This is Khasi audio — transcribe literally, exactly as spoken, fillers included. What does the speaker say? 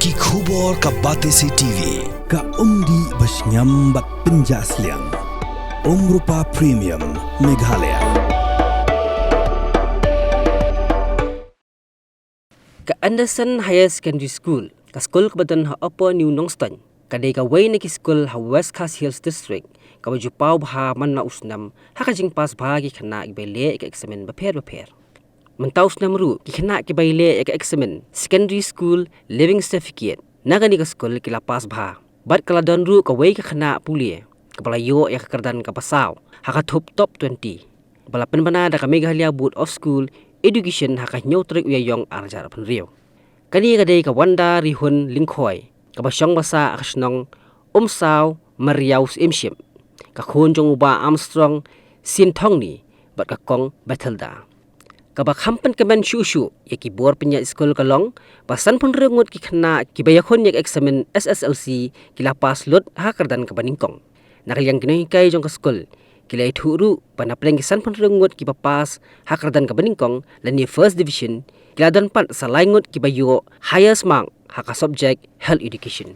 Ki khubor ka Batesi T V, ka umdih ba shngiam bad pynjah sliang. Umrupa Premium, Meghalaya. Ka Anderson Higher Secondary School, ka skul kaba don ha Upper New Nongstoiñ, ka dei kawei na ki skul ha West Khasi Hills District kaba ju paw bha man la u snem ha ka jingpass bha ki khynnah kiba leh ïa ka eksamin bapher bapher. Mynta u snem ruh ki khynnah kiba leh ïa ka eksamin Secondary School Leaving Certificate na kane ka skul ki la pass bha. Bad ka la don ruh kawei ka khynnah pule kaba la ïoh ïa ka kyrdan kaba saw ha ka thup top twenty, ba la pynbna da ka Meghalaya Board of School Education ha ka hynñiew tarik u Ïaïong ar hajar arphew hynriew. Kane ka dei ka Wanda Rihun Lyngkhoi, kaba shong basa ha ka shnong Umsaw Mariaw Syiemship, ka khun jong u Bah Armstrong Sienthongni bad ka kong Bathilda. Kaba kham pynkmen shuh shuh ïa ki bor pynïaid skul ka long ba sanphew hynriew ngut ki khynnah kiba ïakhun ïa ka eksamin S S L C ki la pass lut ha ka kyrdan kaba nyngkong. Na ka liang ki nonghikai jong ka skul ki la ïathuh ruh ba na pdeng ki sanphew hynriew ngut kiba pass ha ka kyrdan kaba nyngkong lane first division, ki la don pat sa lai ngut kiba ïoh highest mark ha ka subject Health Education.